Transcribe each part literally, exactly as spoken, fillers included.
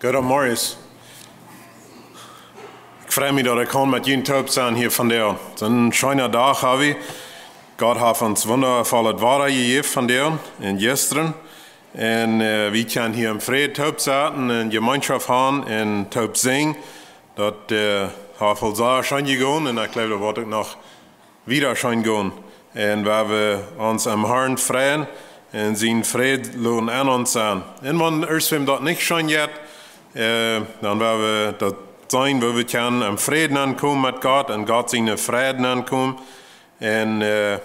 Goodemorjes. Ekj frei mie, daut ekj kaun met junt toop sennen hia vondoag. Soo'n scheena Dach hab wie. Gott haft ons wundavollet Wada jejäft vondoag un jistren. Un, äh, wie kjennen hia em Fräd toop setten un Jemeenschoft haben un toop sinjen. Daut, äh, haft aul sea scheen jegonen un ekj jleew, daut woat uk noch wieda scheen gonen. Un wua wie ons aum Harn freien un sien Fräd loten en ons sennen. Un wan irjentwäm daut nich scheen jeit, äh, dan woa wie daut seenen, woo wie kjennen em Fräd aunkomen met Gott un Gott sienen Fräd aunkomen. Un, äh,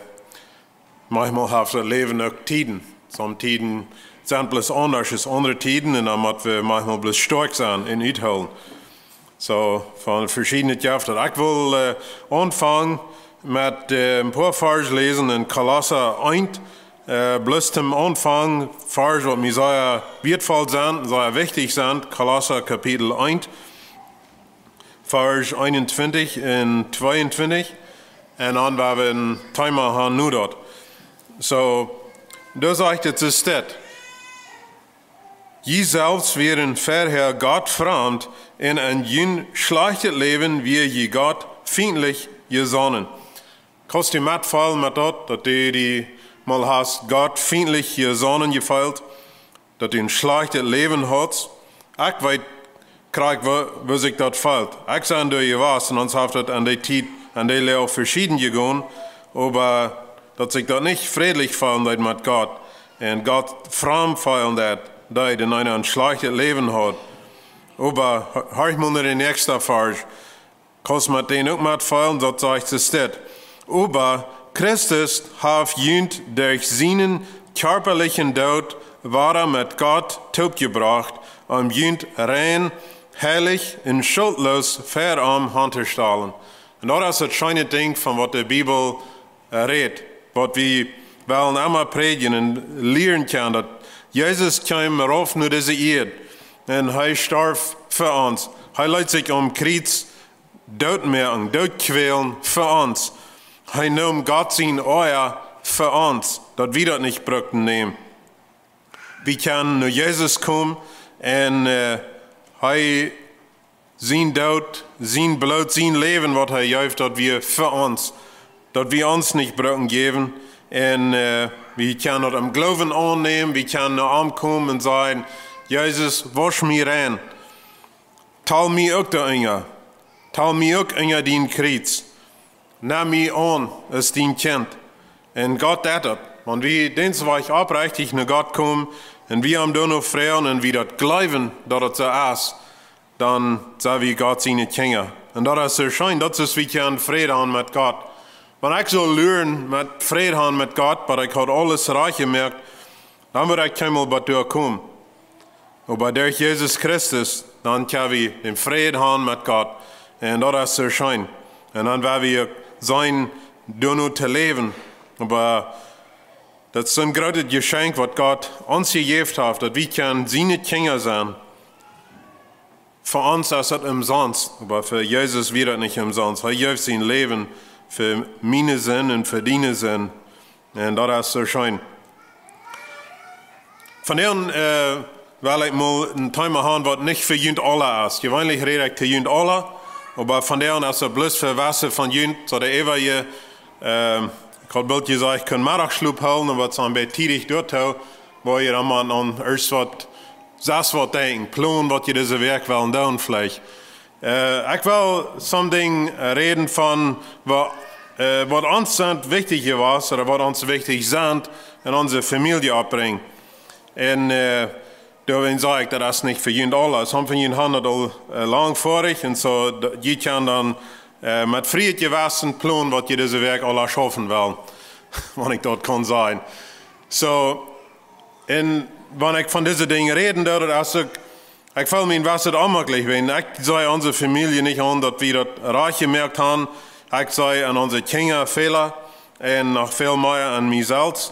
maunchmol haft daut Läwen uk Tieden. Sommje Tieden sent bloos aundasch aus aundre Tieden un dan mott wie maunchmol bloos stoakj sennen un uthoolen. Soo, von veschiedne Jefte. Ekj well, äh, aunfangen met, äh, een poa Varsch läsen en Kolossa eent. Äh, bloos toom Aunfank, Varsch waut mie sea wieetvoll sent, sea wichtich sent. Kolossa Kapitel eent, Varsch eenuntwintich un tweeuntwintich. Un dan woa wie een Thema haben nu daut. Soo, doa sajcht et, et steit: Jie selfst wieren verhäa Gott framd un en jun schlajchtet Läwen wia jie Gott fientlich jesonnen. Kaust du metfeelen met daut, daut du die mol hast Gott fientlich jesonnen jefeelt, daut du een schlajchtet Läwen haudst? Ekj weet krakjt, woo, woo sikj daut feelt. Ekj sie doa jewast un ons haft daut aun dee Tiet, aun dee Läag veschieden jegonen, oba daut sikj daut nich frädlich feelen deed met Gott un Gott framd feelen deed, daut eena een schlajchtet Läwen haud. Oba ho-, horch mol no dän näakjsten Varsch. Kaust met dän uk metfeelen, daut sajcht et steit: Oba Christus haft junt derch sienen kjarpalichen Doot wada met Gott toopjebrocht, om junt rein, heilich un schuldloos ver am han to stalen. Un daut es daut scheene Dinkj von waut de Bibel, äh, rät, waut wie wellen emma prädjen un lieren kjennen, daut Jesus kjeem rauf no dise Ieed un hee storf fa ons. Hee leet sikj aum Kjriez dootmoaken, dootkwälen fa ons. Hee neem Gott sien Oaja fa ons, daut wie daut nich bruckten nämen. Wie kjennen no Jesus komen un, äh, hee, sien Doot, sien Bloot, sien Läwen, waut hee jeef, daut wia fa ons, daut wie ons nich bruckten jäwen. Un, äh, wie kjennen daut em Gloowen aunnämen, wie kjennen no am komen un sajen: Jesus, wausch mie rein. Tal mie uk doa unja. Tal mie uk unja dien Kjriez. Nemm mie aun aus dien Kjint. Un Gott deit daut. Wan wie dän Wajch oprechtich no Gott komen un wie am doano froagen un wie daut jleewen, daut et soo es, dan sent wie Gott siene Kjinja. Un daut es soo scheen, daut es, wie kjennen Fräd han met Gott. Wan ekj sull luren met Fräd han met Gott, bat ekj haud aules rajcht jemoakt, dan wudd ekj kjeenmol bat doa komen. Oba derch Jesus Christus, dan kjenn wie dän Fräd han met Gott. Un daut es soo scheen. Un dan woa wie uk sennen, doano to läwen. Oba daut es een grootet Jeschenkj, waut Gott ons jejäft haft, daut wie kjennen siene Kjinja sennen. Fa ons es daut omsonst, oba fa Jesus wia daut nich omsonst. Hee jeef sien Läwen fa miene Sind un fa diene Sind. Un daut es soo scheen. Vondoag, äh, well ekj mol een Thema han, waut nich fa junt aula es. Jeweenlich räd ekj to junt aula, oba vondoag es et bloos fa jewesse von junt, soo de äwaje, äh, ekj haud boolt jesajcht, kjennen Meddachschlop hoolen, oba et es een bät tiedich doatoo, wua jie dan mau aun ieescht waut, sest waut denkjen, plonen, waut jie dise Wäakj wellen doonen, veleicht. Äh, ekj well something, äh, räden von waut, äh, waut ons sent wichtich jewast, ooda waut ons wichtich sent en onse Famielje oppbrinjen. Un, äh, doawäajen saj ekj, daut es nich fa junt aula. Somje von junt han daut aul, äh, lang foadich un soo, d-, jie kjennen dan, äh, met frieet Jewessen plonen, waut jie dise Wäakj aula schaufen wellen, wan ekj daut kaun sajen. Soo, un wan ekj von dise Dinja räden doo, daut es uk, ekj feel mie een bät onjemakjlich, wiels ekj see onse Famielje nich aun, daut wie daut rajcht jemoakt han. Ekj see aun onse Kjinja väl un noch väl mea aun mie selfst.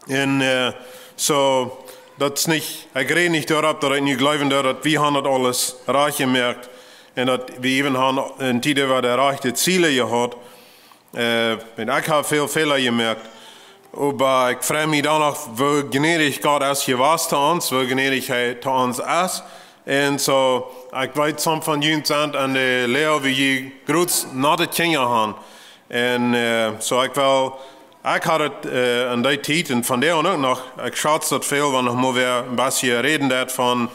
Un, äh, soo, daut es nich, ekj räd nich doaropp, daut ekj nu jleewen doo, daut wie han daut aules rajcht jemoakt un daut wie äwen han en Tieden äwa de rajchte Ziele jehaut. Äh, un ekj hab väl Fäla jemoakt. Oba ekj frei mie dan noch, woo jnädich Gott es jewast to ons, woo jnädich hee to ons es. Un soo, ekj weet, some von junt sent aun de Läa, woo jie groot no de Kjinja gonen. Un soo, ekj well, ekj haud et en dee Tiet un vondoag uk noch, ekj schatz daut väl, wan noch mau wäa een bät räden deit von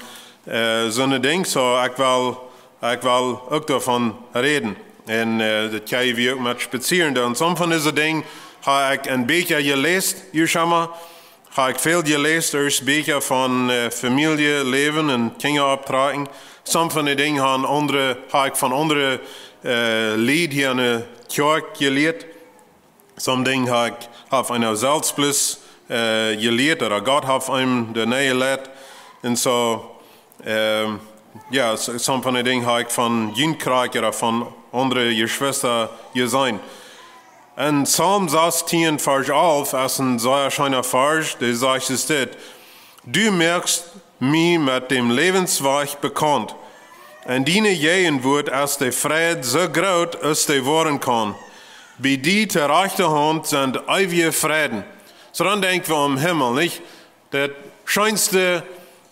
soone Dinj. Soo, ekj well, ekj well uk doavon räden. Un daut kjenn wie uk met spazieren doonen. Some von dise Dinj hab ekj en Bieekja jeläst, jie schema, hab ekj väl jeläst, ieescht Bieekja von Famieljeläwen un Kjinja opptrakjen. Some von de Dinj hab ekj von aundre Lied hia enne Kjoakj jelieet. Some Dinj hab ekj, haft eena selfst bloos jelieet, ooda Gott haft eenem doa nenjeleit. Un soo, jo, some von de Dinj hab ekj von junt krakjt ooda von aundre Jeschwista jeseenen. En Psalm sastieen, Varsch alf, es een sea scheena Varsch, dee sajcht es dit: Du moakst mie met däm Läwenswajch bekaunt. En diene Jäajenwuat es de Freid soo groot aus dee woaren kaun. Bie die to rajchte Haunt sent eewje Freiden. Soo dan denkj wie aun Himmel, nich? Daut scheenste,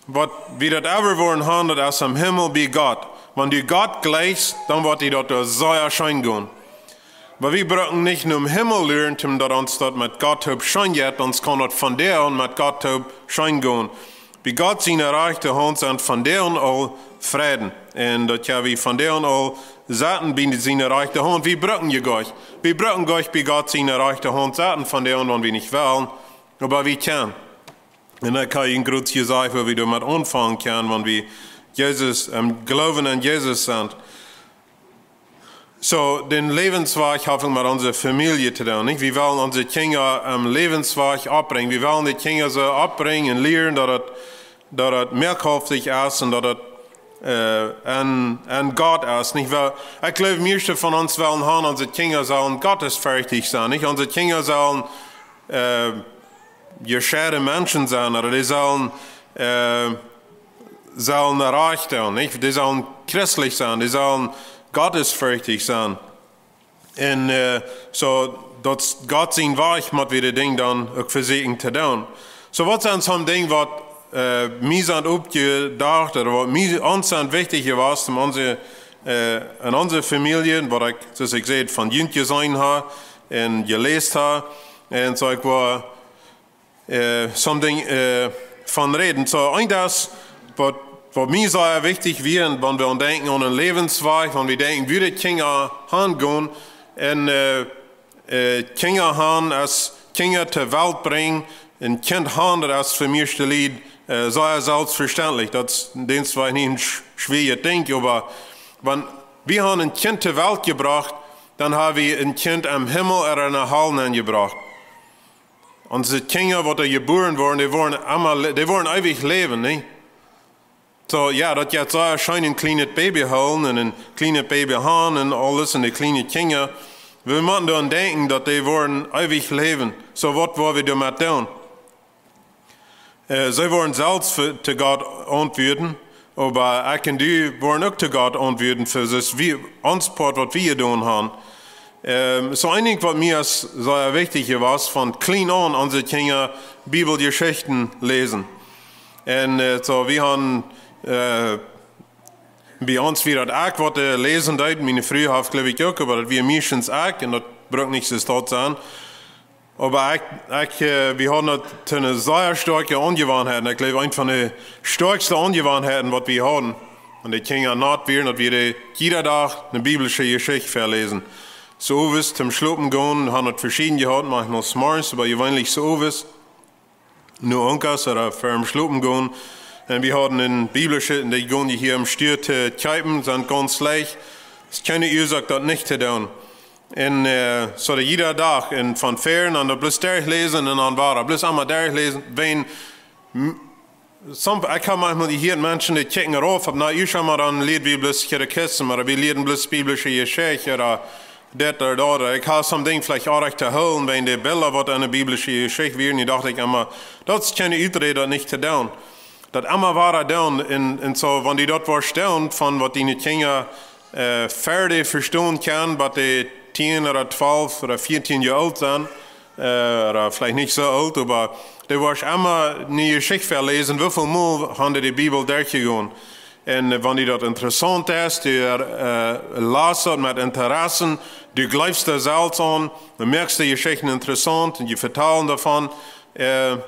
waut wie daut ever woaren haben, daut es em Himmel bie Gott. Wan du Gott jlikjst, dan woat die daut doa sea scheen gonen. Oba wie bruken nich nom Himmel luren, om daut ons daut met Gott toop scheen jeit, ons kaun daut vondoag met Gott toop scheen gonen. Bie Gott siene rajchte Haunt sent vondoag aul Freiden. Un daut jo wie vondoag aul setten bie siene rajchte Haunt. Wie bruken je goanich. Wie bruken goanich bie Gott siene rajchte Haunt setten vondoag, wan wie nich wellen. Oba wie kjennen. Un dan kaun ekj een groot Jesajch, woo wie doamet aunfangen kjennen, wan wie Jesus, em Gloowen aun Jesus sent. Soo, dän Läwenswajch haft met onse Famielje to doonen, nich? Wie wellen onse Kjinja em Läwenswajch oppbrinjen. Wie wellen de Kjinja soo oppbrinjen un lieren, daut et, daut et moakhaftich es un daut et en, en Gott es, nich? Well, ekj jleew, mieeschte von ons wellen haben, onse Kjinja sellen gottesferchtich sennen, nich? Onse Kjinja sellen jescheide Menschen sennen, ooda dee sellen, sellen rajcht doonen, nich? Dee sellen christlich sennen, dee sellen gottesferchtich sennen. Un soo, daut Gott sien Wajch mott wie de Dinj dan uk vesieekjen to doonen. Soo, waut sent some Dinj, waut mie sent oppjedocht, ooda waut mie, ons sent wichtich jewast en onse, en onse Famielje, waut ekj, soo aus ekj säd, von junt jeseenen hab un jeläst hab. Un soo ekj woa some Dinj von räden. Soo, eent es, waut, waut mie sea wichtich wia, wan wie aun denkjen aun een Läwenswajch, wan wie denkjen, woo de Kjinja hangonen, un Kjinja han es Kjinja to Welt brinjen, een Kjint han, daut es fa mieeschte Lied sea selfstvestentlich. Daut es denkjst waut nich een schwieejet Dinkj, oba wan wie han een Kjint to Welt jebrocht, dan hab wie een Kjint em Himmel ooda en de Hal nenjebrocht. Onse Kjinja, waut doa jebuaren woaren, dee woaren emma, dee woaren eewich läwen, nich? Soo, jo, daut jeit sea scheen, een kjlienet Baby hoolen un een kjlienet Baby han un aules un de kjliene Kjinja. Wie motten doaraun denkjen, daut dee woaren eewich läwen. Soo, waut woa wie doamet doonen? See woaren selfst to Gott auntwuaden, oba ekj un du woaren uk to Gott auntwuaden fa soo ons Poat, waut wie jedonen han. Soo een Dinkj, waut mie es sea wichtich jewast, von kjlien aun onse Kjinja Bibeljeschichten läsen. Un soo, wie han, bie ons wia daut ekj, waut läsen deed, miene Fru haft, jleew ekj, uk, oba daut wia mieeschtens ekj, un daut brukt nich soo stolt sennen. Oba ekj, ekj, wie hauden daut to eene sea stoakje Aunjewanheit. Ekj jleew, eent von de stoakjste Aunjewanheiten, waut wie hauden, wan de Kjinja naut wieren, daut wie dee jieda Dach eene biblische Jeschicht väaläsen. Soo owes tom Schlopen gonen, han daut veschieden jehaut, maunchmol zemorjes, oba jeweenlich soo owes. No Onkas ooda verem Schlopen gonen. Un wie hauden eene biblische, un dee gonen jie hia em Stua to kjeepen, sent gaunz leicht. Es kjeene Uasoak, daut nich to doonen. Un soo daut jieda Dach, un von väaren aun daut bloos derchläsen un dan wada bloos emma derchläsen. Wan, ekj hab maunchmol jehieet, Menschen, dee kjikjen rauf, opp, na, ekj saj mau, dan lieed wie bloos Katechismus, ooda wie lieeden bloos biblische Jeschicht, ooda dit ooda daut. Ekj hab some Dinj veleicht oajch to hoolen, wäajen de Bilda, waut en de biblische Jeschicht wieren, dee docht ekj emma, daut es kjeene Uträd, daut nich to doonen. Daut emma wada doonen, un, un soo, wan du daut woascht doonen, von waut diene Kjinja, ver dee vestonen kjennen, waut dee tieen ooda twalf ooda vieetieen Joa oolt sent, ooda veleicht nich soo oolt, oba dee woascht emma eene Jeschicht väaläsen, woo väl mol han dee de Bibel derchjegonen. Un äh, wan die daut interessaunt es, du äh, läst daut met Interessen, du jleefst doa selfst aun, du moakst de Jeschichten interessaunt un du vetalen doavon. Äh,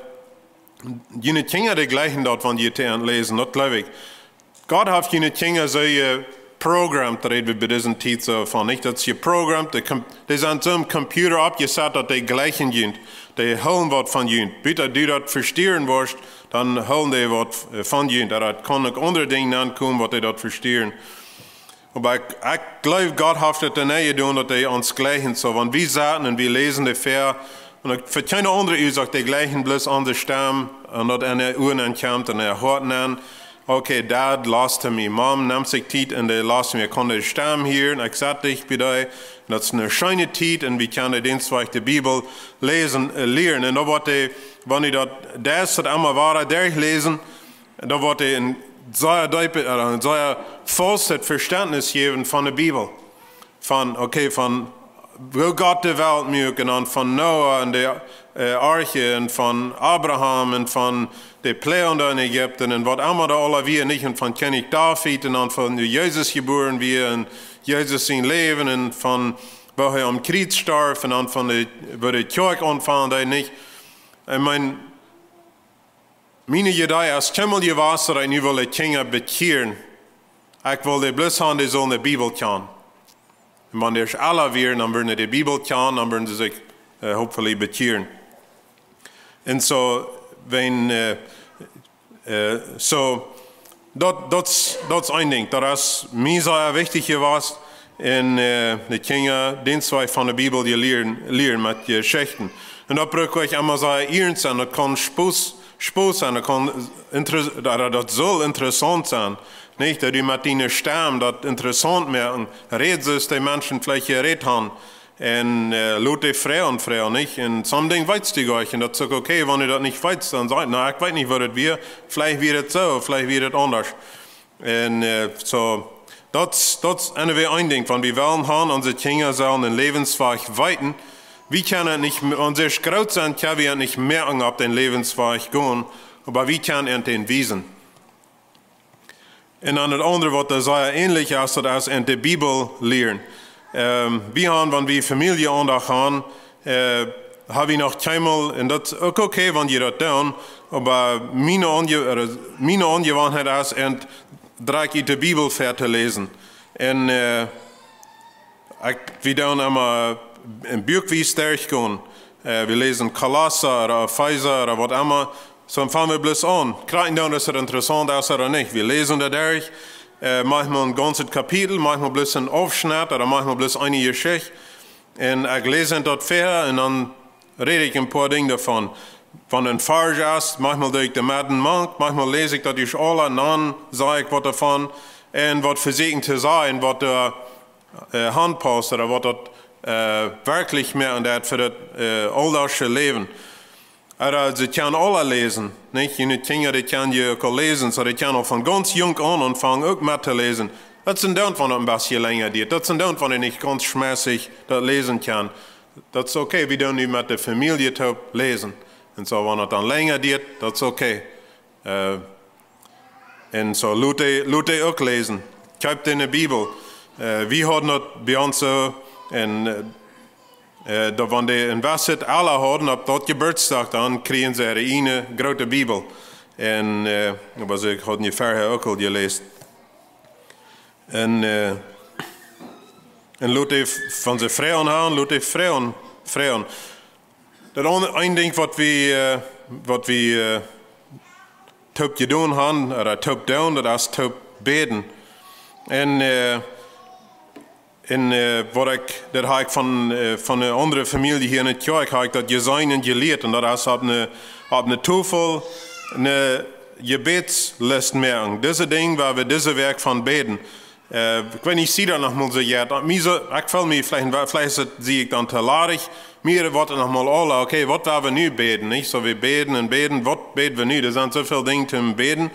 june Kjinja, dee jleichen daut, wan jie to an läsen, daut jleew ekj. Gott haft june Kjinja soo jeprogrammt, räd wie bie dise Tiet soo von, nich? Daut es jeprogrammt, dee, dee sent soo em Computer oppjesat, daut dee jleichen junt, dee hoolen waut von junt. Bäta du daut vestieren woascht, dan hoolen dee waut äh, von junt. Daut kaun uk aundre Dinja aunkomen, waut dee daut vestieren. Oba ekj, ekj jleew, Gott haft et doano jedonen, daut dee ons jleichen. Soo, wan wie sitten un wie läsen de Varsch, un ekj, fa kjeene aundre Uasoak, dee jleichen bloos onse Stemm, un daut en äa Uaren kjemt, en äa Hoat aun. Okay, Dad, läs to mie. Mom nemt sikj Tiet un dee läst mie. Kaun de Stemm hieren, ekj sat dicht bie dee. Un daut es eene scheene Tiet un wie kjennen dän Wajch de Bibel läsen, äh, lieren. Un dan woat dee, wan du daut, daut es daut emma wada derchläsen, dan woat dee een sea deepet, äh, een sea faustet Vestentnis jäwen von de Bibel. Von, okay, von woo Gott de Welt muak un dan von Noah un de äh, Arche un von Abraham un von de Ploag en Ägipten un waut emma doa aula wia, nich? Un von Kjennich David un dan von woo Jesus jebuaren wia un Jesus sien Läwen un von woo hee aum Kjriez storf un dan von de, woo de Kjoakj aunfungen deed, nich? Ekj meen, miene Idee es kjeenmol jewast, daut ekj nu well de Kjinja bekjieren. Ekj well dee bloos haben, dee sullen de Bibel kjanen. Un wan dee aula wieren, dan wudden dee de Bibel kjanen, dan wudden see sikj äh, hopefully bekjieren. Un soo, wan, äh, äh, soo, daut, daut, daut es een Dinkj. Daut es mie sea wichtich jewast, un äh, de Kjinja dän Wajch von de Bibel to lieren, lieren met Jeschichten. Un daut brukt nich emma sea iernst sennen, daut kaun Spos, Spos sennen, daut kaun interes-, daut, daut saul interessaunt sennen. Nich, daut du met diene Stemm daut interessaunt moakst, räd soo aus de Menschen veleicht jerät haben. Un äh, lot dee froagen, froagen, nich? Un some Dinja weetst du goanich, un daut es uk okay, wan du daut nich weetst, dan saj: "Na, ekj weet nich, waut daut wia. Veleicht wia daut soo, veleicht wia daut aundasch." Un äh, soo, daut, daut es anyway een Dinkj, wan wie wellen haben, onse Kjinja sellen een Läwenswajch weeten. Wie kjennen nich, wan see groot sent, kjenn wie nich mea opp dän Läwenswajch gonen, oba wie kjennen an dän wiesen. Un dan daut aundre, waut doa sea änlich es, daut es an de Bibel lieren. Ähm, wie haben, wan wie Famieljeaundacht haben, äh, hab wie noch kjeenmol, un daut es uk okay, wan jie daut doonen, oba miene Aunje-, äh, miene Aunjewanheit es, an drekj ut de Bibel väa to läsen. Un äh, ekj, wie doonen emma een Buak wies derchgonen. Äh, wie läsen Kolossa ooda Efeesa ooda waut emma. Soo, dan fangen wie bloos aun. Kjikjen dan, aus et interessaunt es ooda nich. Wie läsen doa derch. Äh, maunchmol een gaunzet Kapitel, maunchmol bloos een Aufschnett ooda maunchmol bloos eene Jeschicht. Un ekj läs daut väa un dan räd ekj een poa Dinja doavon. Wan een Varsch es, maunchmol doo ekj de Medden mank, maunchmol läs ekj daut ieescht aula, dan saj ekj waut doavon. Un waut vesieekj ekj to sajen, waut doa äh, aunpaust ooda waut daut äh, werkjlich mea aun daut fa daut äh, auldachsche Läwen. Ooda see kjennen aula läsen, nich? June Kjinja, dee kjennen je uk aul läsen, soo dee kjennen aul von gaunz junk aun aunfangen uk met to läsen. Daut es endoont, wan daut een bät lenja diat. Daut es endoont, wan dee nich gaunz schmässich daut läsen kjennen. Daut es okay, wie doonen nu met de Famielje toop läsen. Un soo, wan daut dan lenja diat, daut es okay. Äh, un soo, lot dee, lot dee uk läsen. Kjeep dee ne Bibel. Äh, wie hauden daut bie ons soo, un äh, äh, daut wan dee een Wessit aula hauden, opp daut Jeburtsdach, dan kjrieejen see äare ieejne groote Bibel. Un äh, oba see hauden je verhäa uk aul jeläst. Un äh, un lot dee, wan see Froagen haben, lot dee froagen, froagen. Daut aun-, een Dinkj, waut wie, äh, waut wie äh, toop jedonen haben, ooda toop doonen, daut es toop bäden. Un äh, un äh, waut ekj, daut hab ekj von äh, von eene aundre Famielje hia enne Kjoakj, hab ekj daut jeseenen un jelieet. Un daut es opp eene, opp eene Tofel eene Jebädslist moaken. Dise Dinja, wua wie dise Wäakj von bäden. Äh, ekj weet nich, sie daut noch mol soo jeit. Mie soo, ekj feel mie veleicht, veleicht sie ekj dan too ladich. Mie woat daut noch mol aula, okay, waut woa wie nu bäden, nich? Soo, wie bäden un bäden, waut bäd wie nu? Doa sent soo väl Dinja toom bäden.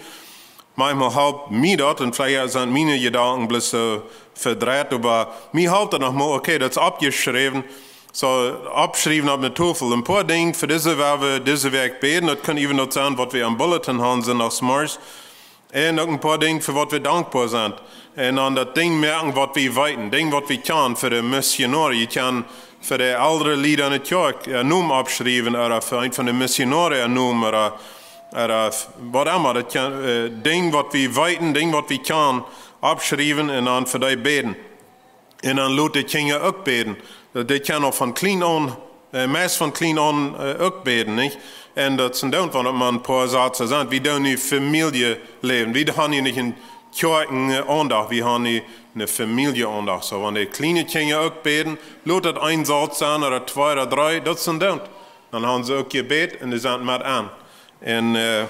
Maunchmol halpt mie daut, un veleicht sent miene Jedanken bloos soo vedreit, oba mie halpt daut noch mol, okay, daut es oppjeschräwen. Soo, oppschriewen opp eene Tofel. Een poa Dinja fa dise, woa wie dise Wäakj bäden. Daut kaun eventuell sennen, waut wie aum Bulletin haben, Sindachs zemorjes. Un uk een poa Dinja fa waut wie dankboa sent. Un dan daut Dinj moaken waut wie weeten, Dinj waut wie kjanen fa de Missionoaren. Jie kjanen fa de eldre Lied enne Kjoakj äa Nomen oppschriewen, ooda fa een von de Missionoaren äa Nomen, ooda, ooda waut emma. Daut kjan, äh, Dinj waut wie weeten, Dinj waut wie kjanen oppschriewen un dan fa dee bäden. Un dan lot de Kjinja uk bäden. Daut, dee kjennen aul von kjlien aun, äh, meist von kjlien aun, äh, uk bäden, nich? Un daut sent dan, wan et mau een poa Sätze sent. Wie doonen nu Famieljeläwen. Wie haben nu nich een Kjoakjen, äh, Aundacht. Wie haben nu eene Famieljeaundacht. Soo, wan de kjliene Kjinja uk bäden, lot daut een Sauz sennen, ooda twee, ooda dree, daut sent dan. Dan haben see uk jebät un dee sent met aun. Un, äh,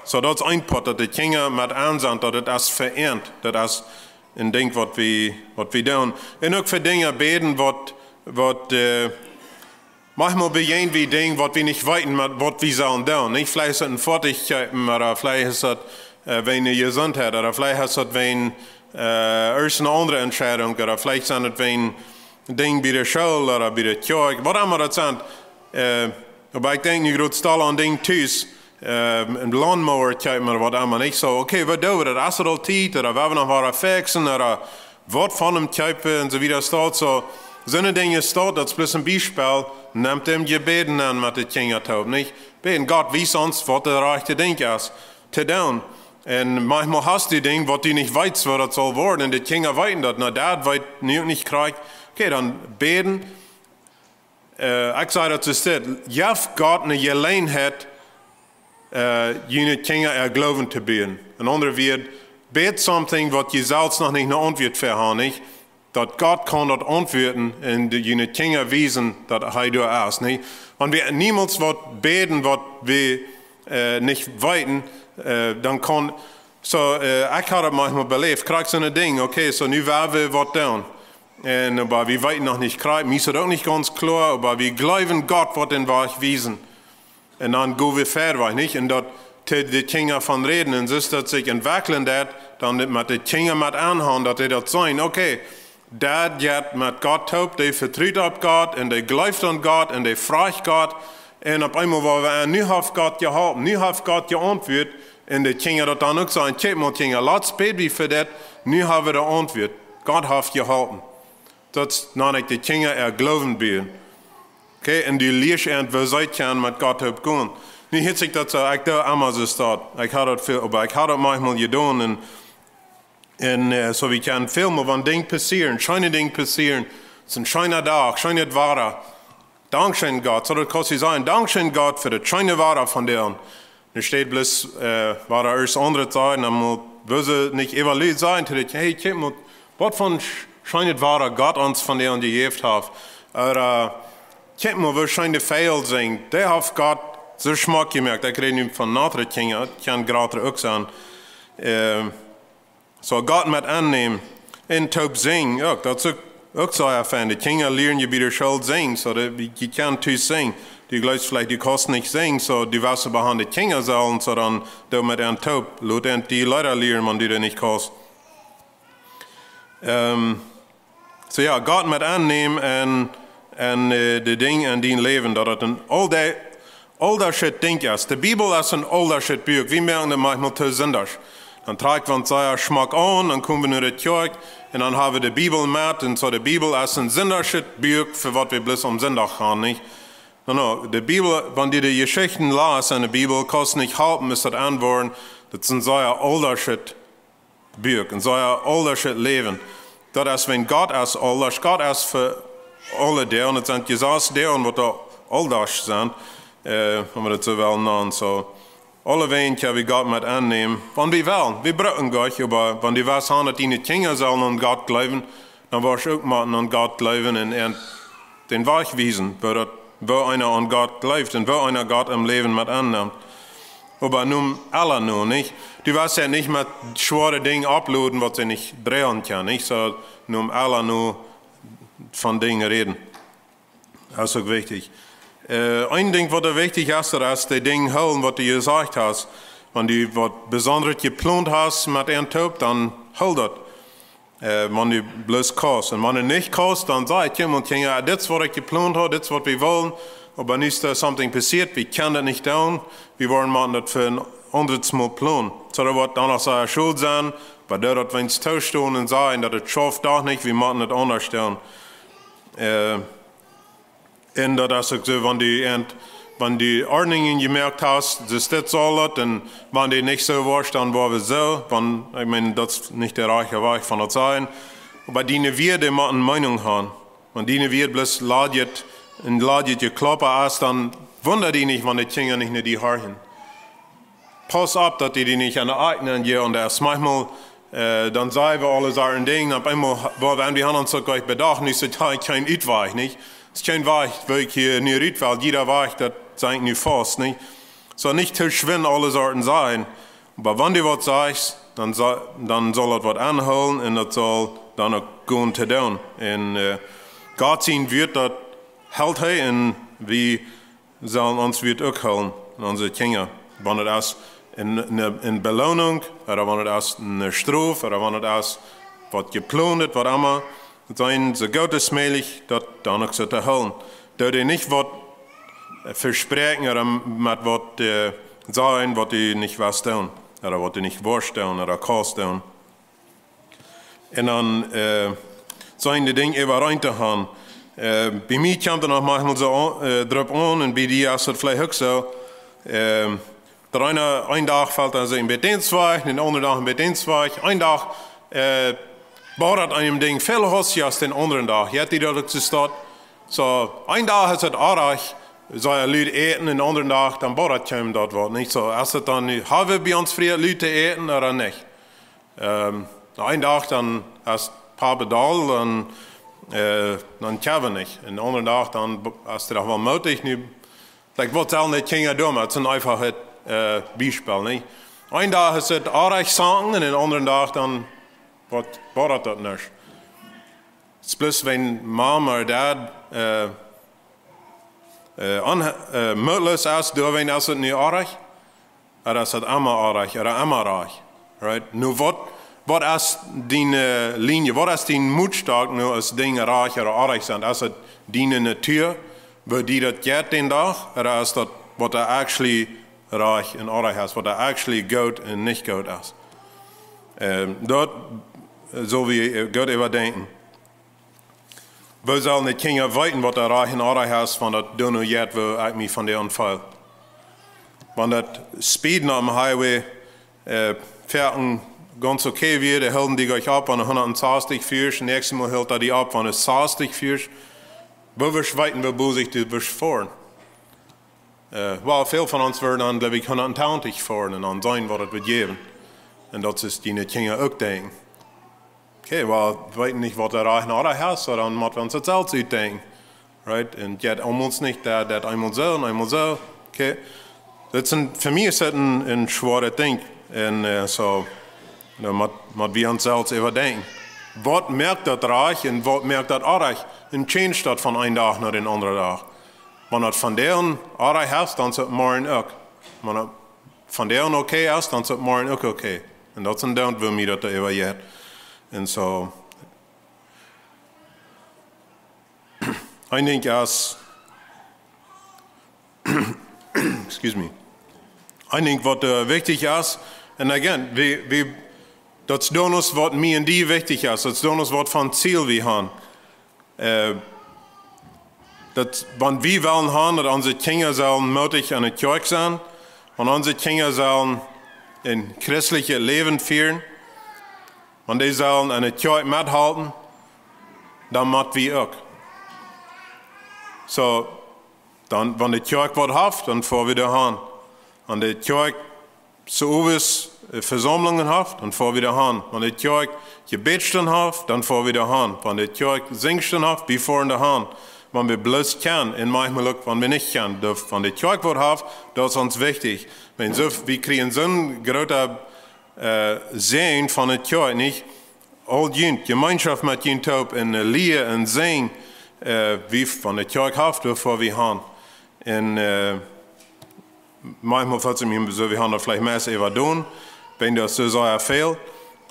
soo daut es een Poat, daut de Kjinja met aun sent, daut et es vereent. Daut es een Dinj waut wie, waut wie doonen. Un uk fa Dinja bäden waut, waut, äh, maunchmol bejäajnen wie Dinja waut wie nich weeten, mau waut wie sellen doonen. Nich? Veleicht es et een Foatich kjeepen, ooda veleicht es et, äh, wäajen de Jesuntheit, ooda veleicht es et wäajen, äh, irjent eene aundre Entscheidunk, ooda veleicht es et wäajen Dinja bie de School ooda bie de Kjoakj, waut emma daut sent. Äh, oba ekj denkj nu groot stal aun Dinja tus, äh, een Lawnmower kjeepen ooda waut emma, nich? Soo, okay, waut doo wie? Daut es aul Tiet, ooda wie haben noch waut fixen, ooda waut von am kjeepen un soo wieda. Daut soo, soone Dinja es daut, daut es bloos een Biespel, nemt dän Jebäd aun met de Kjinja toop, nich? Bäden, Gott, wies ons waut daut rajchte Dinj es to doonen. Un maunchmol hast du Dinja waut du nich weetst waut daut saul woaren. Un de Kjinja weeten daut. Na, daut weet nu uk nich krakjt. Okay, dan bäden. Äh, ekj saj daut soo, jeff Gott eene Jeläajenheit, äh, june Kjinja äa Gloowen to buen. En aundre Wieed, bäd something waut jie selfst noch nich eene Auntwuat fa haben, nich? Daut Gott kaun daut auntwuaden un de, june Kjinja wiesen daut hee doa es, nich? Wan wie niemols waut bäden waut wie, äh, nich weeten, äh, dan kaun, soo, äh, ekj hab daut maunchmol beläft, krakjt soone Dinja, okay, soo nu woa wie waut doonen. Un, oba wie weeten noch nich krakjt, mie es daut uk nich gaunz kloa, oba wie jleewen Gott woat dän Wajch wiesen. Un dan go wie wieda, nich? Un daut de, de Kjinja von räden. Un soo daut sikj entwekjelt daut, dan met de Kjinja met aunhoolen, daut dee daut seenen. Okay, daut jeit met Gott toop, dee vetrut opp Gott, un dee jleeft aun Gott, un dee fruacht Gott. Un opp eemol woa wie aun, nu haft Gott jeholpen, nu haft Gott jeauntwuat. Un de Kjinja daut dan uk sajen, kjikj mol, Kjinja, latst bäd wie fa dit, nu hab wie de Auntwuat. Gott haft jeholpen. Daut es, dan ekj de Kjinja äa Gloowen buen. Okay, un du lieescht an, woo see kjennen met Gott toop gonen. Nu hieet sikj daut soo, ekj doo emma soo daut. Ekj hab daut väl, oba ekj hab daut maunchmol jedonen. Un, un, äh, soo wie kjennen väl mol, wan Dinja passieren, scheene Dinja passieren, es een scheena Dach, scheenet Wada. Dankscheen Gott, soo daut kaust du sajen, dankscheen Gott fa daut scheene Wada von die. Un doa steit bloos, äh, Wada es aundret sajen, dan mott, woo see nich evaluieren sajen, to daut, hey, kjikj mol, waut fa sch-, scheenet Wada Gott ons von die jejäft haft. Ooda, äh, kjikj mol, woo scheen de Väajel sinjen. Dee haft Gott soo schmock jemoakt. Ekj räd nu von natre Kjinja, kjennen jratre uk sennen. Äh, soo Gott met aunnämen. Un toop sinjen, jo, daut es uk, uk soo, jo, fein. De Kjinja lieren je bie de School sinjen, soo daut, jie kjennen tus sinjen. Du jleefst veleicht, du kaust nich sinjen, soo, du woascht behaunt de Kjinja sellen, soo dan doo met an toop. Lot an die Leeda lieren, wan du daut nich kaust. Ähm, soo jo, Gott met aunnämen un, un, äh, de Dinja en dien Läwen, daut et een oolda-, ooldaschet Dinj es. De Bibel es een ooldaschet Buak. Wie moaken daut maunchmol too sindach. Dan trakj wie ons sea schmock aun, dan komen wie no de Kjoakj un dan hab wie de Bibel met. Un soo, de Bibel es een sindaschet Buak fa waut wie bloos aum Sindach gonen, nich? No, no, de Bibel, wan du de Jeschichten lasst en de Bibel, kaust nich halpen, es daut aunwoaren, daut es een sea ooldaschet Buak, een sea ooldaschet Läwen. Daut es, wan Gott es ooldasch, Gott es fa aule Doag, un et sent je sas Doag waut doa ooldasch sent, äh, wan wie daut soo wellen nanen, soo. Aule Wäaj kjenn wie Gott met aunnämen, wan wie wellen. Wie brucken Gott, oba wan du west haben, daut diene Kjinja sellen aun Gott jleewen, dan woascht uk motten aun Gott jleewen un, un dän Wajch wiesen, woo daut, woo eena aun Gott jleeft un woo eena Gott em Läwen met aunnemt. Oba nomm aula no, nich? Du woascht an nich met schwoare Dinja opploden, waut see nich droagen kjennen, nich? Soo, nomm aula no von Dinja räden. Daut es uk wichtich. Äh, een Dinkj, waut doa wichtich es, daut es de Dinja hoolen, waut du jesajcht hast. Wan du waut Besondret jeplont hast met an toop, dan hool daut. Äh, wan du bloos kaust. Un wan du nich kaust, dan saj, kjikj mol, Kjinja, dit es, waut ekj jeplont hab, dit es, waut wie wellen. Oba nu es doa something passieet, wie kjennen daut nich doonen. Wie woaren motten daut fa een aundret Mol plonen. Soo, daut woat dan noch sea schult sennen, oba doa daut wie ons toostonen un sajen, daut et schauft doch nich, wie motten et aundasch doonen. Äh, un daut es uk soo, wan du, ent, wan du Ordnungen jemoakt hast, dus dit saul et, un wan du nich soo woascht, dan woa wie soo, wan, ekj meen, daut es nich de rajchte Wajch von daut sajen, oba diene Wieed motten Meenunk haben. Wan diene Wieed bloos ladjet, een ladjet Jekloppa es, dan wunda die nich, wan de Kjinja nich no die horchen. Pauss opp, daut du die nich aun de Akjen aunjäwen deist. Maunchmol, äh, dan saj wie aule Sachen Dinja, opp eemol, wua wie, wie haben ons uk jlikj bedocht, nu es et kjeen Utwajch, nich? Et es kjeen Wajch, woo ekj hia nu rut well, jieda Wajch, daut sie ekj nu faust, nich? Soo nich too schwind aule Sorten sajen. Oba wan du waut sajchst, dan sa-, dan saul daut waut aunhoolen un daut saul dan uk goot to doonen. Un, äh, Gott sien Wort, daut helt hee, un wie sellen ons Wort uk hoolen aun onse Kjinja. Wan et es eene, eene, eene Beloonunk, ooda wan et es eene Strof, ooda wan et es waut jeplont, waut emma, daut sent soo goot aus mäajlich, daut dan uk soo to hoolen. Doo die nich waut, äh, vespräakjen ooda met waut, äh, sajen, waut du nich west doonen, ooda waut du nich woascht doonen, ooda kaust doonen. Un dan, äh, sent de Dinja äwareen to haben. Äh, bie mie kjemt et noch maunchmol soo aun, äh, doaropp aun, un bie die es et veleicht uk soo. Ähm, daut eena, een Dach felt eena sikj een bät eenjewakjt, dän aundren Dach een bät eenjewakjt. Een Dach, äh, bodat daut eene Dinj väl hasticha aus dän aundren Dach. Jeit die daut uk soo? Soo, een Dach es et oajch, soo een Lüt äten, dän aundren Dach, dan bodat daut kjeenem waut, nich soo? Es et dan nu, hab wie bie ons Frind Lüt to äten ooda nich? Ähm, een Dach dan es Papa doll, dan, äh, dan kjenn wie nich. Un dän aundren Dach dan b-, es et doch woll mootich nu. Like, waut sellen de Kjinja doonen? Daut es een eefachet, äh, Biespel, nich? Een Dach es et oajch sajen un dän aundren Dach dan, waut, waut daut nich? Et es bloos wan Mom ooda Dad, äh, äh, on-, äh, mootloos es, doawäajen es et nu oajch. Ooda es et emma oajch, ooda emma rajcht. Right? Nu, waut, waut es diene Linie? Waut es dien Mootstock nu, aus Dinja rajcht ooda oajch sent? Es et diene Natua, woo die daut jeit dän Dach? Ooda es daut, waut doa actually rajcht un oajch es, waut doa actually goot un nich goot es? Ähm, daut, äh, sell wie, äh, goot äwadenkjen. Woo sellen de Kjinja weeten, waut doa rajcht un oajch es, wan daut doano jeit, woo ekj mie vondoag feel? Wan daut Speed oppem Highway, äh, foaken gaunz okay wia, dee hilden die jlikj opp aun hundatensastich fieescht, un daut näakjste Mol hilt dee die opp aun hundatensastich fieescht. Woo woascht weeten, woo bosich du woascht foaren? Äh, well, väl von ons wudden dan, jleew ekj, hundatentachentich foaren un dan seenen, waut et wudd jäwen. Un daut es, diene Kjinja uk denkjen. Okay, well, wie weeten nich, waut doa rajcht un oajch es, soo dan motten wie ons daut selfst utdenkjen. Right? Un daut es aulemol nich, daut, daut eemol soo un eemol soo. Okay. Daut es een, fa mie es daut een, een schwoaret Dinkj. Un, äh, soo, dan mott, mott wie ons selfst äwadenkjen. Waut moakt daut rajcht un waut moakt daut oajch? Un change daut von een Dach no dän aundren Dach. Wan daut vondoag oajch es, dan es et morjen uk. Wan daut vondoag okay es, dan es et morjen uk okay. Un daut es een Dinkj, woo mie daut doa äwajeit. Un soo, een Dinkj es, excuse me, een Dinkj, waut, äh, wichtich es, un again, wie, wie, daut es dan uk, waut mie un die wichtich es, daut es dan uk, waut fa een Ziel wie haben. Äh, daut, wan wie wellen haben, daut onse Kjinja sellen mootich aun de Kjoakj sennen, wan onse Kjinja sellen een christeljet Läwen fieren, wan dee sellen aun de Kjoakj methalpen, dan mott wie uk. Soo, dan, wan de Kjoakj waut haft, dan foa wie doahan. Wan de Kjoakj soo owes, äh, Vesaumlungen haft, dan foa wie doahan. Wan de Kjoakj Jebädstund haft, dan foa wie doahan. Wan de Kjoakj Sinjstund haft, wie foaren doahan. Wan wie bloos kjennen, un maunchmol uk, wan wie nich kjennen. Daut, wan de Kjoakj waut haft, daut es ons wichtich. Wan soo, wie kjrieen soon groota, äh, Säajen von de Kjoakj, nich? Aul junt, Jemeenschoft met junt toop un, äh, Lia un Sinj, äh, wie von de Kjoakj haft, doa foa wie han. Un, äh, maunchmol felt et mie soo, wie haben daut veleicht meist äwadonen, wan daut soo sea fält.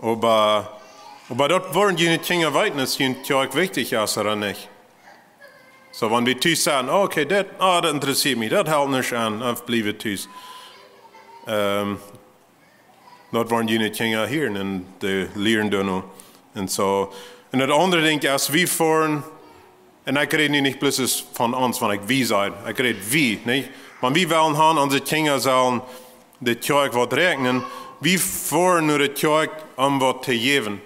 Oba, oba daut woaren june Kjinja weeten, aus june Kjoakj wichtich es ooda nich. Soo, wan wie tus sajen, "Oh, okay, daut, ah, daut interessieet mie, daut helt nich aun, ekj bliew tus." Ehm, daut woaren june Kjinja hieren un dee lieren doano. Un soo. Un daut aundre Dinkj es, wie foaren, un ekj räd nu nich bloos von ons, wan ekj wie saj, ekj räd wie, nich? Wan wie wellen han, onse Kjinja sellen de Kjoakj waut räakjnen, wie foaren no de Kjoakj om waut to jäwen.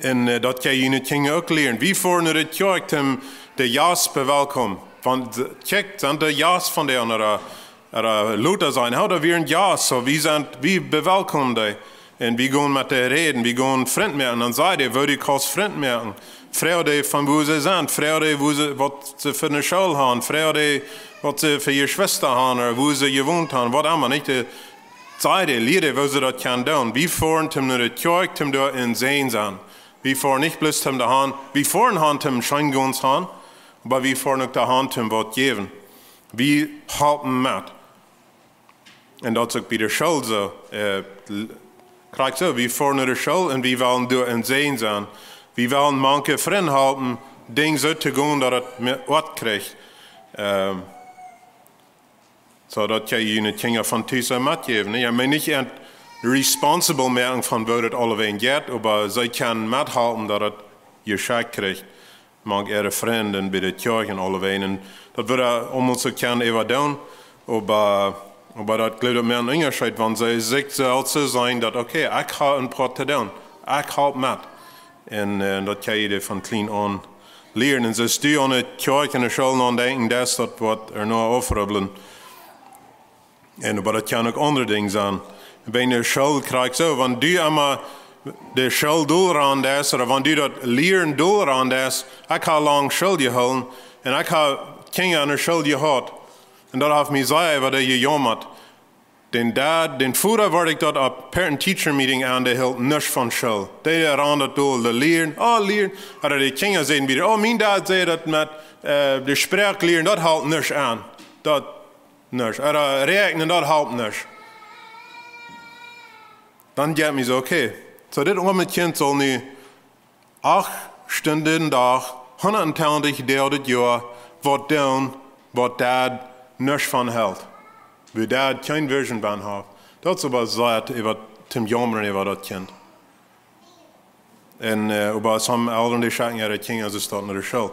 Un, eh, daut kjenn june Kjinja uk lieren. Wie foaren no de Kjoakj om de Jast bewelkomen. Wan, kjikj, sent de Jast von de aundre, ea lota sent, hooda wie een Jast, soo wie sent, wie bewelkomen dee. Un wie gonen met dee räden, wie gonen Frind moaken. Dan saj dee, woo du kaust Frind moaken. Froag dee von wua see sent, froag dee wua see, waut see fa eene School han, froag dee waut see fa Jeschwista han, ooda wua see jewont han, waut emma, nich? Dee, saj dee, lia dee woo see daut kjennen doonen. Wie foaren om no de Kjoakj, om doa een Säajen sennen. Wie foaren nich bloos om de Haunt, wie foaren Haunt om scheen gonen han, oba wie foaren uk de Haunt om waut jäwen. Wie halpen met. Un daut es uk bie de School soo. Eh, l-, krakjt soo, wie foaren no de School un wie wellen doa een Säajen sennen. Wie wellen mank Frind halpen, Dinja soo to gonen daut et mea Oat kjricht. Ehm, soo daut jie june Kjinja von Tus metjäwen. Ekj meen nich an responsible moaken von woo daut aulawäajen jeit, oba see kjennen methalpen daut et jeschekjt kjricht. Mank äare Frind bie de Kjoakj un aulawäajen. Un daut wudd eena aulmost soo kjennen äwadoonen, oba, oba daut jleew ekj mea een Unjascheet, wan see sikj selfst soo seenen daut, okay, ekj ha een Poat to doonen. Ekj halp met. Un, eh, daut kjenn jie von kjlien aun lieren. Un soo aus du aun de Kjoakj un de School aun denkjen, daut es daut waut eena nu aufrubbelt. Un oba daut kjennen uk aundre Dinja sennen. Bie de School krakjt soo, wan du emma de School dol raun deist, ooda wan du daut Lieren dol raun deist, ekj ha lang School jehoolen, un ekj ha Kjinja aun de School jehaut. Un daut haft mie sea äwa dee jejaumat. Dän Dad, dän Voda wort ekj daut opp Parent Teacher Meeting aun, dee hilt nuscht von School. Dee, dee raund daut dol, dee lieren, oh, lieren. Ooda de Kjinja säden wada, oh, mien Dad säd daut met, eh, de Sproak lieren, daut halpt nuscht aun. Daut nuscht. Ooda räakjnen, daut halpt nuscht. Dan jeit mie soo, okay. Soo, dit oame Kjint saul nu acht Stunden Dach, hundat twintich Doag daut Joa, waut doonen, waut Dad nuscht von helt. Wua Dad kjeen Vision von haft. Daut es oba sea, waut tom jaumren äwa daut Kjint. Un, eh, oba sommje Elren, dee schekjen äare Kjinja soo no de School.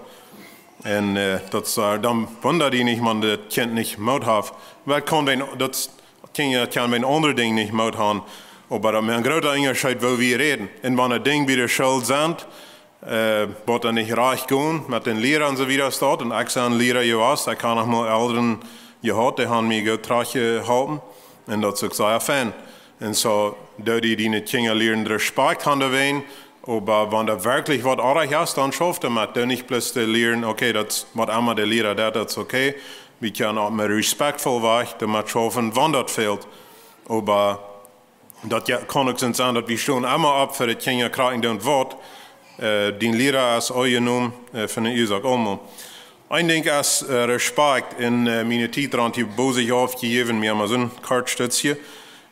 Un, eh, daut es, eh, dan wunda die nich, wan daut Kjint nich Moot haft. Oba daut kaun wan, daut Kjinja kjennen wan aundre Dinja nich Moot han. Oba daut es een groota Unjascheet, woo wie räden. Un wan Dinja bie de School sent, eh, waut dan nich rajcht gonen met dän Liera un soo wieda steit. Un ekj sie een Liera jewast, ekj ha noch mol Elren jehaut, dee han mie goot trigjjeholpen. Un daut es uk sea fein. Un soo, doo die diene Kjinja lieren Respekt han doawäajen, oba wan doa werkjlich waut oajch es, dan schauft doamet. Doo nich bloos lieren, okay, daut es waut emma de Liera deit, daut es okay. Wie kjennen uk mea respektvoll wajch doamet schaufen, wan daut fält. Oba daut, jo, kaun uk sennen, daut wie stonen emma opp fa de Kjinja, krakjt doonen waut, eh, dien Liera es aunjenomen, eh, von de Uasoak aulemol. Een Dinkj es, eh, Respekt. En, eh, miene Tiet raun, dee bosich aufjejäwen, mie emma soon Kortstutzje.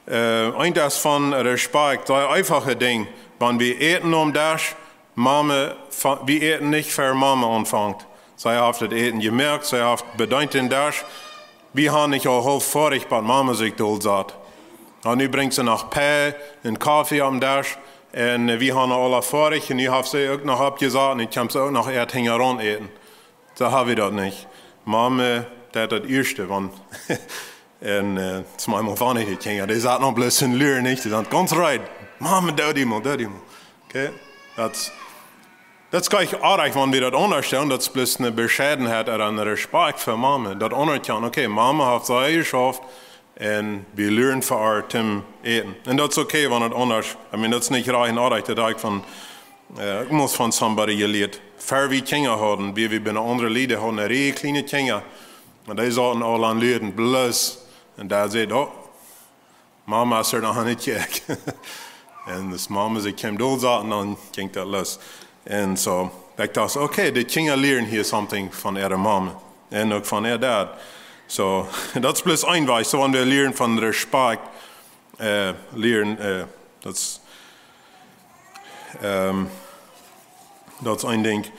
Eh, eent es von Respekt, daut eefache Dinkj, wan wie äten aum Desch, Mame, fa-, wie äten nich ver Mame aunfangt. See haft daut Äten jemoakt, see haft bedeent dän Desch. Wie han nich aul haulf foadich, bat Mame sikj dol sat. Un nu brinjt see noch Pie un Koffe aum Desch. Un, eh, wie han aul foadich, un nu haft see uk noch oppjesat, un nu kjemt see uk noch äat hinjaraun äten. Soo ha wie daut nich. Mame, daut es daut ieeschte, wan, un, eh, daut es mau emol von de Kjinja, dee saten noch bloos un luaren, nich? Dee sent gaunz reed. Mame, doo die mol, doo die mol. Okay? Daut, daut es jlikj oajch, wan wie daut aundasch doonen, daut es bloos eene Bescheidenheit ooda een Respekt fa Mame. Daut aunerkjanen, okay, Mame haft sea jeschauft, un wie luaren fa äa tom Äten. Un daut es okay, wan daut aundasch, I mean, daut es nich rajcht un oajch, daut ha ekj von, eh, ekj must von somebody jelieet. Ver wie Kjinja hauden, wie, wie bie aundre Lied hauden, eene Rieej kjliene Kjinja. Un dee saten aul aun luaren, bloos. Un Dad säd, oh, Mame es doa noch aun de Kjäakj. Un aus Mame sikj kjeem dol saten, dan jinkj daut los. Un soo, ekj docht, okay, de Kjinja lieren hia something von äare Mame. Un uk von äa Dad. Soo, daut es bloos een Wajch. Soo, wan wie lieren von Respekt, eh, lieren, eh, daut es, ehm, daut es een Dinkj.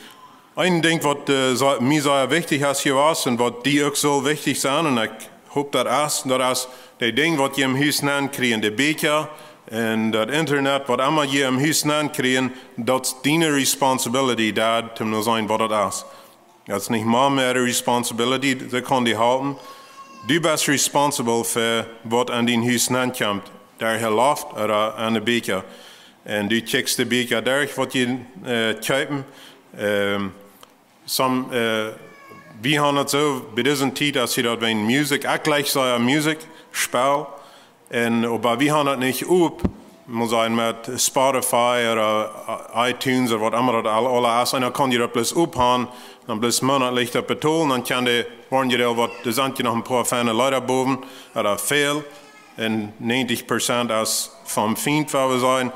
Een Dinkj waut, eh, sa-, mie sea wichtich es hia wia un waut die uk saul wichtich sennen, un ekj Hop daut es, daut es de Dinj waut jie em Hus nenn kjrieen, de Bieekja un daut Internet, waut emma jie em Hus nenn kjrieen, daut es diene responsibility, daut to seenen waut daut es. Daut es nich Mama äare responsibility, see kaun die halpen. Du best responsible fa waut en dien Hus nenn kjemt, derch de Loft ooda en de Bieekja. Un du checkst de Bieekja derch waut jie äh, kjeepen. Ähm, Som, äh, wie haben daut soo, bie dise Tiet, aus jie daut ween Musikj, ekj jlikj sea Musikj, Spell. Un, oba wie haben daut nich op, mott sennen met Spotify ooda äh, iTunes ooda waut emma daut aul, aul es. Un dan kaun jie daut bloos ophaben, dan bloos monatlich daut betolen, dan kaun de, woaren jie aul waut, doa sent je noch een poa feine Leeda bowen, ooda väl. Un negentig Prozent es vom Fient, woa wie sajen.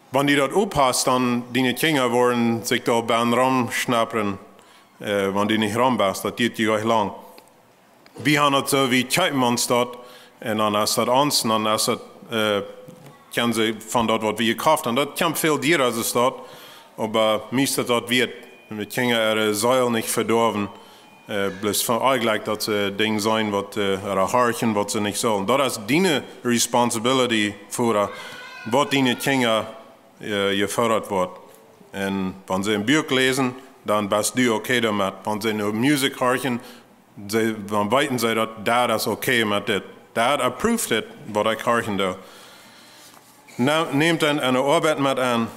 Wan du daut ophast, dan diene Kjinja woaren sikj doa bie romschnappren, äh, wan du nich rom best, daut diet je ech lang. Wie haben daut soo, wie kjeepen ons daut, un dan es daut ons, un dan es daut, äh, kjennen see von daut waut wie jekoft haben. Daut kjemt väl diera aus daut, oba mie es daut daut wieet, de Kjinja äare Seel nich vedoawen, äh, bloos von eejentlich daut see Dinj seenen waut, äh, ooda horchen waut see nich sellen. Daut es diene responsibility, Voda, waut diene Kjinja äh, jefoodat woat. Un wan see een Buak läsen, dan best du okay doamet. Wan see no Musikj horchen, see, dan weeten see daut daut es okay met dit. Daut approved dit waut ekj horchen doo. Na, nämt dan eene Oabeit met aun.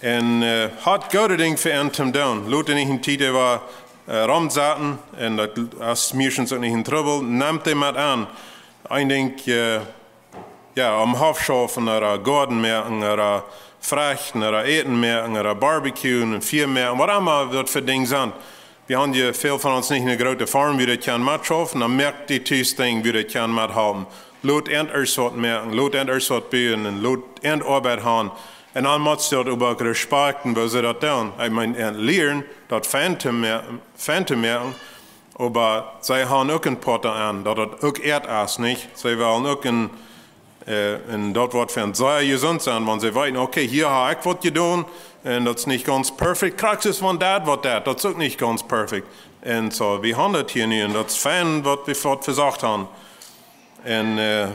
Un äh, haft goode Dinj fa an to doonen. Lot an nich eene Tiet äwa äh, romsetten. Un daut es meistens uk nich een Trubbel. Nämt dee met aun. Een Dinj, äh, jo, aum Hoff schaufen, ooda Goaden moaken, ooda Frächten, ooda Äten moaken, ooda barbecuen un Fia moaken, waut emma daut fa Dinj sent. Wie haben je, väl von ons nich eene groote Farm, wua dee kjennen metschaufen, dan moakt dee tus Dinj, wua dee kjennen methalpen. Lot an ieescht waut moaken, lot an ieescht waut buen un lot an Oabeit haben. Un dan motst du daut oba uk respakjten, woo see daut doonen. Ekj meen, an lieren, daut fein to moa-, fein to moaken, oba see haben uk een Poat doaraun, daut daut uk äa es, nich? See wellen uk een, äh, un daut woat fa an sea jesunt sennen, wan see weeten, okay, hia hab ekj waut jedonen, un daut es nich gaunz perfect. Krakjt soo aus wan daut waut daut, daut es uk nich gaunz perfect. Un soo, wie haben daut hia nu, un daut es fein, waut wie waut vesocht haben. Un äh,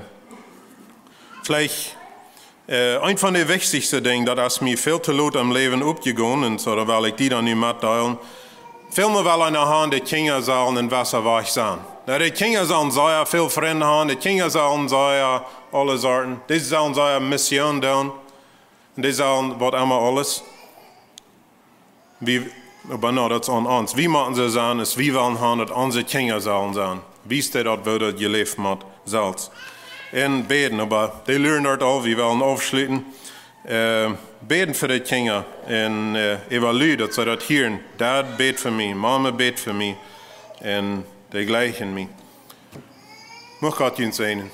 veleicht Äh, eent von de wichtichste Dinj, daut es mie väl to lot em Läwen oppjegonen, un soo, daut well ekj die dan nu metdeelen. Väl mol well eena haben, de Kjinja sellen een jewessa Wajch sennen. Na, de Kjinja sellen sea väl Frind haben, de Kjinja sellen sea aule Sorten, dee sellen sea Mission doonen, un dee sellen waut emma aules. Wie, oba no, daut es aun ons. Wie motten soo sennen, aus wie wellen haben, daut onse Kjinja sellen sennen. Wiest dee daut, woo daut jeläft mott, selfst. Un bäden, oba dee lieren daut aul, wie wellen aufschluten. Äh, bäden fa de Kjinja un äh, äwa Lied, daut see daut hieren. Dad bät fa mie, Mama bät fa mie. Un dee jlikjen mie. Mucht Gott junt säajnen.